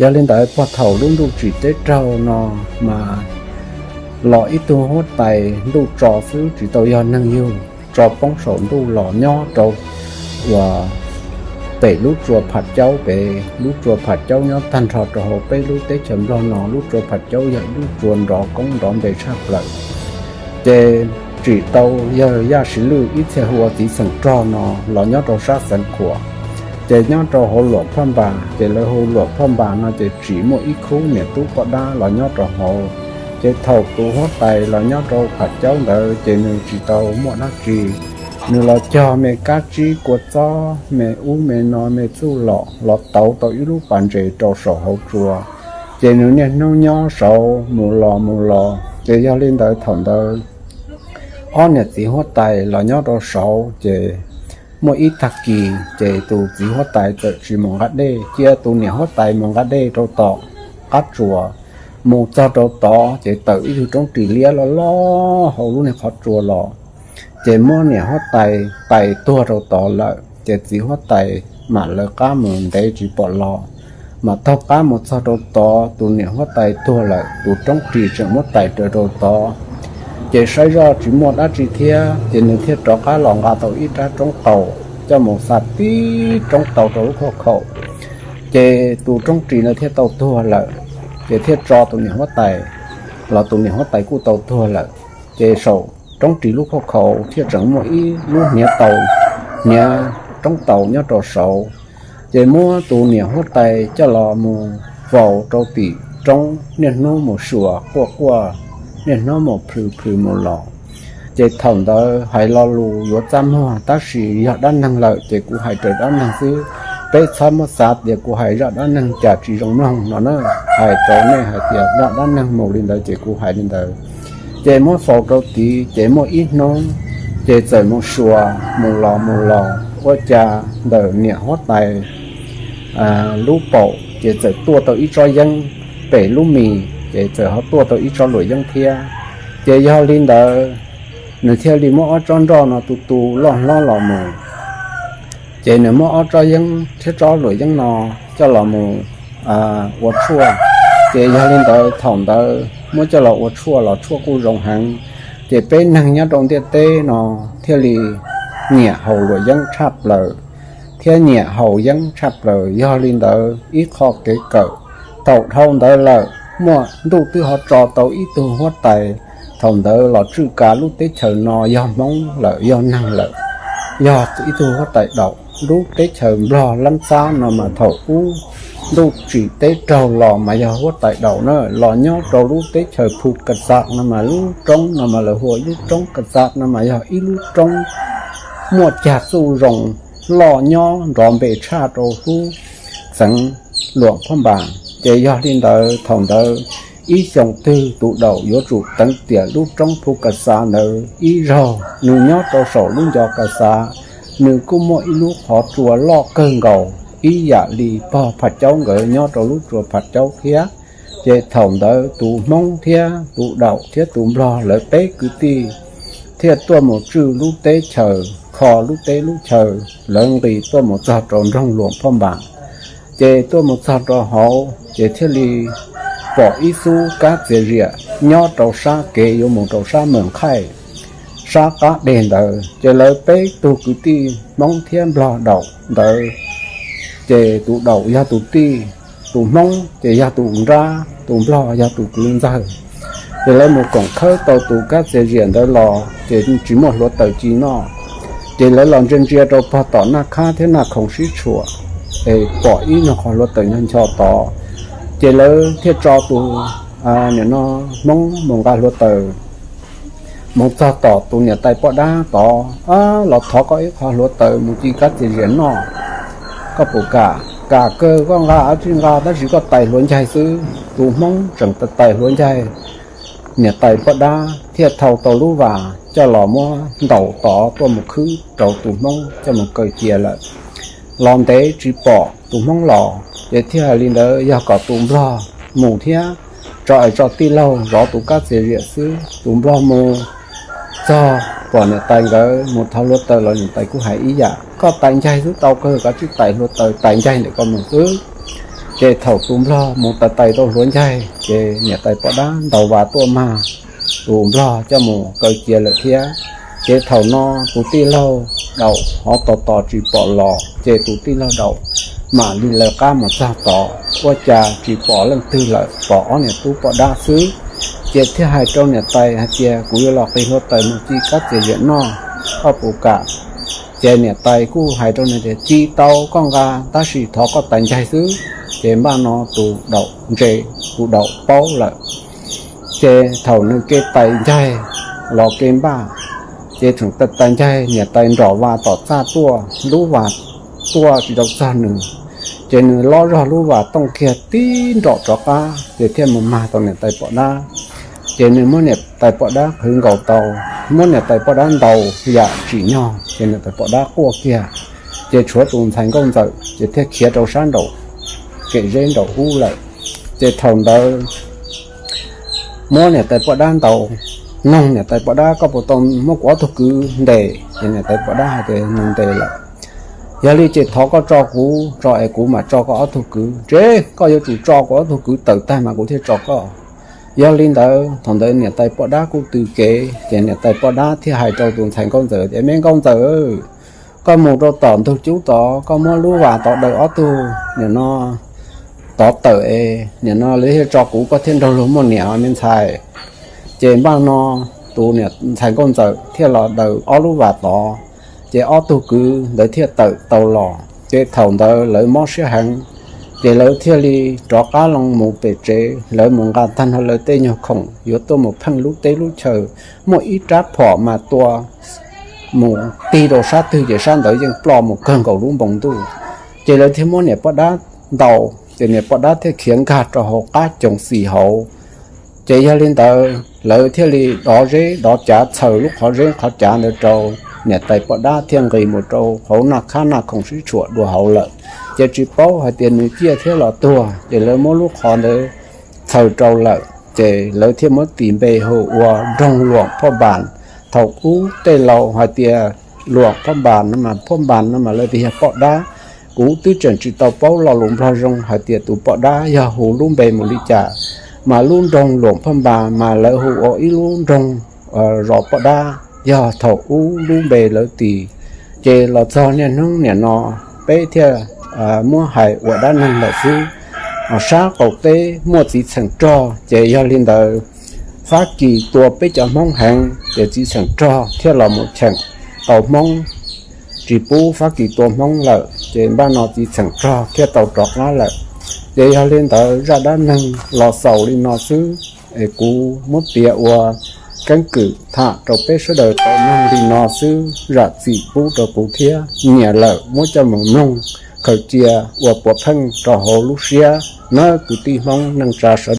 Yog li ntawd, puag thaum lub ntuj tsim teb raug no mas los ib tug huab tais ntuj tso xwb, tsis tau yog neeg yug, tso poob saum ntuj los nyob rau uas pem lub tsua Pham Caub pem. Lub tsua Pham Caub nyob tag nrho rau hauv peb lub teb chaws Nplog no. Lub tsua Pham Caub yog ib lub tsua nrov koob nrov npe tshaj plaws. Ces tsim tau yawg Yaj Siv Lwj ib txhia hu ua txiv xeem rog no los nyob rau sab Xeev Khuam. Ces nyob rau hauv Luam Phaj Npas, ces lawv hu Luam Phaj Npas no ces tsim muaj ib khub niam tub poj dab los nyob rau hauv. Ces thaum tus huab tais los nyob rau Pham Caub ntawd ces nws tsis tau muaj dab tsi, nws los cog me kab tsib kua txob me ub me no me txuj lom los tauv tau ib lub pas ntses rau saum hauv tsua. Ces nws niaj hnub nyob saud mus los mus los. Ces yog li ntawd thaum ntawd ob niam txiv huab tais los nyob rau saud, ces muaj ib tag kis ces tus txiv huab tais txawm tsis mus nqa dej, cia tus niam huab tais mus nqa dej rau tom qab tsua. Mus txog rau tod ces tawm ib tug roob ris liab loj loj hauv lub niag qhov tsua los, ces muab niam huab tais tais tuag rau tod lawm. Ces txiv huab tais mam lawv qab mus ntev tsis pom los, mas taug qab mus txog rau tod tus niam huab tais tuag lawm, tus roob ris tseem muab tais raws rau tod. Ces saib zoj tsis muaj dab tsi thiab, ces nws thiaj rov qab los nqa tau ib rab roob taus coj mus xa tib roob taus rau lub khauj khaum. Ces tus roob ris ntawd thiaj tau tuag lawm, ces thiaj tso tus niam huab tais, los tus niam huab tais kuj tau tuag lawm. Ces saum roob ris lub khauj khaum thiaj tseem muaj ib lub hniav taus, hniav roob taus nyob rau saud. Ces muab tus niam huab tais coj los mus faus rau tim roob, niaj hnub mus suas quaj quaj, niaj hnub mus plhws plhws mus los. Ces thaum ntawd hais lo lus yuav txaj muag, tab sis yog dab neeg lawm ces kuv hais raws dab neeg xwb. Peb txhob muab xav tias kuv hais zaj dab neeg cas tsis zoo mloog no na. Hais rau nej hais tias zaj dab neeg mus li ntawd ces kuv hais li ntawd. Ces muab faus rau tid ces muaj ib hnub, ces txawm mus suas mus los mus los, ua cas ntawm niam huab tais lub paum ces txawm tuaj tau ib tsob yeeb, pem lub mis ces txawm ho tuaj tau ib tsob luam yeeb thiab. Ces yog li ntawd, nws thiaj li muab ob tsob nroj no tu tu loj hlob los mus. Ces nws muab ob tsob yeeb thiab tsob luam yeeb no coj los mus ua tshuaj. Ces yog li ntawd thaum ntawd muab coj los ua tshuaj los tshuaj kuj zoo heev. Ces peb neeg nyob rau ntiaj teb no thiaj li nyiam haus luam yeeb tshaj plaws, thiab nyiam haus yeeb tshaj plaws. Yog li ntawd ib qho kev kawm, thaum dhau ntawd lawm muaj ntuj twb ho tso tau ib tug huab tais. Thaum ntawd los tswj kav lub teb chaws no yog Hmoob lawm, yog neeg lawm, yog ib tug huab tais daum. Lub teb chaws Nplog Leeb Txab no mas thaum ub ntuj tsim teb raug los mas yog huab tais daum na. Los nyob rau lub teb chaws Phu Kas Xas no mas lub roob no mas lawv hu ua lub roob Kas Xas no mas yog ib lub roob muaj cag txuj zoo, loj nyob nrov npe tshaj rau lub xeev Luam Phaj Npas. Ces yog li ntawd thaum ntawd ib xyoo twg tus daum yuav tsum teev tiam lub roob Phu Kas Xas ntawd ib zaug. Nws nyob rau saum lub ncov Kas Xas, nws kuj muaj ib lub qhov tsua loj kawg nkaus ib yam li pog Phaj Caub nkawd nyob rau lub tsua Phaj Caub thiab. Ces thaum ntawd tus Hmoob thiab tus daum thiab tus Nplog lawv peb kwv tij thiaj tuaj mus tswj lub teb chaws, kho lub teb lub chaw, lawv nqis tuaj mus txog rau nroog Luam Phaj Npas. Ces tuaj mus txog rau hauv ces thiaj li pom ib xub kab txias ziam nyob rau sab kev yuav mus rau sab Meem Nqhaij, sab qab deg ntawd. Ces lawv peb tug kwv tij Hmoob thiab Nplog daum ntawd, ces tus daum yog tus tij, tus Hmoob ces yog tus nrab, tus Nplog yog tus kwv ntxawg. Ces lawv mus koom khawb tau tus kab txias ziam ntawd los ces tsis muaj hluav taws ci noj. Ces lawv los ntsia ntsia rau pog tom Naj Khab thiab Naj Khoom sib tshuam, es pom ib nyuag qhov hluav taws ncho ncho tod. Ces lawv thiaj tso tus, nim no, Hmoob mus nqa hluav taws mus txog tom tus niam tais poj dab tod, Los thov koj ib qho hluav taws mus ci kab txias ziam noj, koj puas kam? Kam kawg, koj nqa dab tsi nqa, tab sis koj tais hluav ncaig xwb. Tus Hmoob tseem tais hluav ncaig, niam tais poj dab thiaj thau tau lub vas coj los muab ntaus tod tuaj mus khwb rau tus Hmoob coj mus kaw cia lawm. Los ntev tsis pom tus Hmoob los, ces thiaj hais li ntawd yog kom tus Nplog mus thiab, tso es tso tij laug zov tus kab txias ziam xwb. Tus Nplog mus txog pom niam tais nkawd mus thov hluav taws los niam tais kuj hais ib yam, koj tais ncaig xwb tau kawg, koj tsis tais hluav taws, tais ncaig ntawm koj mus xwb. Ces thaum tus nplog mus tais tais tau hluav ncaig ces niam tais poj dab ntaus vas tuaj mag, tus nplog coj mus kaw cia lawm thiab. Ces thaum no tus tij laug Daum hov tos tos tsis pom los ces tus tij laug Daum mam li lawv qab mus txog tod ua cas tsis pom leej twg lawm, pom ob niam tub poj dab xwb. Ces thiaj hais rau niam tais hais tias, Kuv yuav los qig hluav taws mus ci kab txias yawm noj, koj puas kam? Ces niam tais kuj hais rau nws tias, Ci tau koj nqa, tab sis thov koj tais ncaig xwb. Ces npaj no tus Daum ntse, tus Daum paub lawm. Ces thaum nws ke tais ncaig los ke npaj, ces tseem tais ncaig niam tais nrom vas tom txaj tuaj, lub vas tuaj tsis tau txog nws, ces nws lob zog lub vas tooj kiag tib nrom rov qab ces thiaj mus mag tau niam tais poj dab. Ces nws muab niam tais poj dab qhwv nkaus tau, muab niam tais poj dab ntaus yam tsim nyog ces niam tais poj dab quaj kiag. Ces tshuav tus ntxhais nkauj ntxawm ces thiaj khiav rau sab nraum kem zeb nraum ub lawm. Ces thaum ntawd muab niam tais poj dab ntaus, noog niam tais poj dab, Koj puas tau muab kuv ob tug kwv ntes? Ces niam tais poj dab hais tias, Nws ntes lawm. Yog li ces thov koj tso kuv tso es kuv mam tso koj ob tug kwv. Ces koj yuav tsum tso kuv ob tug kwv tawm tag mas kuv thiaj tso koj. Yog li ntawd thaum ntawd niam tais poj dab kuj tws kev, ces niam tais poj dab thiaj hais rau tus ntxhais nkauj ntxawm tias, Me nkauj ntxawm, koj mus rau tom ntug cub tod, koj muab lub vas tod daws ob tug, nim no tod tawm es nim no lawv thiaj tso kuv, koj thiaj nrog luag muaj niam me ntxhais. Ces npaj no tus niam ntxhais nkauj ntxawm thiaj los daws ob lub vas tod, ces ob tug kwv ntawd thiaj tawm tau los. Ces thaum ntawd lawv mob siab heev, ces lawv thiaj li rov qab loo mus pem tsev, lawv mus nqa tag nrho lawv tej nyuag khoom yuav tuaj mus pheej lub teb lub chaw, muaj ib rab phom mas tua mus tig rau sab twg ces sab ntawd yeej ploj mus kawg nkaus lub npoo ntuj. Ces lawv thiaj muab niam poj dab ntaus, ces niam poj dab thiaj khiav nkag rau hauv qab coos xis hauv. Ces yog li ntawd lawv thiaj li dov zeb dov cav txhaws lub qhov zeb qhov cav ntawd rau, niam tais poj dab thiaj nqis mus rau hauv naj khab naj khoom sib tshuam dua hauv lawm. Ces tsis paub hais tias nws ciaj thiab los tuag, ces lawv muab lub qhov ntawd txhaws rau lawm, ces lawv thiaj muab tis npe hu ua nroog Luam Phoj Npas. Thaum ub tej laus hais tias Luam Phoj Npas no mas, Phoj Npas no mas lawv tias yog poj dab. Kuv twb tseem tsis tau paub lo lus Nplog zoo hais tias tus poj dab yog hu lub npe mus li cas, mas lub nroog Luam Phoj Npas mas lawv hu ua ib lub nroog zos poj dab, yog thaum ub lub npe lawv tis. Ces los txog niaj hnub nim no peb thiaj muab hais ua dab neeg lawm xwb. Sab qaum teb muaj txiv txheem rog, ces yog li ntawd Fab Kis tua peb cov Hmoob heev, ces txiv txheem rog thiaj los mus cheem tau Hmoob, tsis pub Fab Kis tua Hmoob lawm, ces npaj no txiv txheem rog thiaj tau rov qab lawm. Ces yog li ntawd zaj dab neeg los xaus li no xwb, es kuv muab piav ua keeb kwm tham rau peb sawv daws tau mloog li no xwb, zam txim pub rau kuv thiab. Nyiam lawm muab coj mus mloog khaws cia ua puav pheej rau hauv lub siab nawb kwv tij Hmoob neej tsa sawv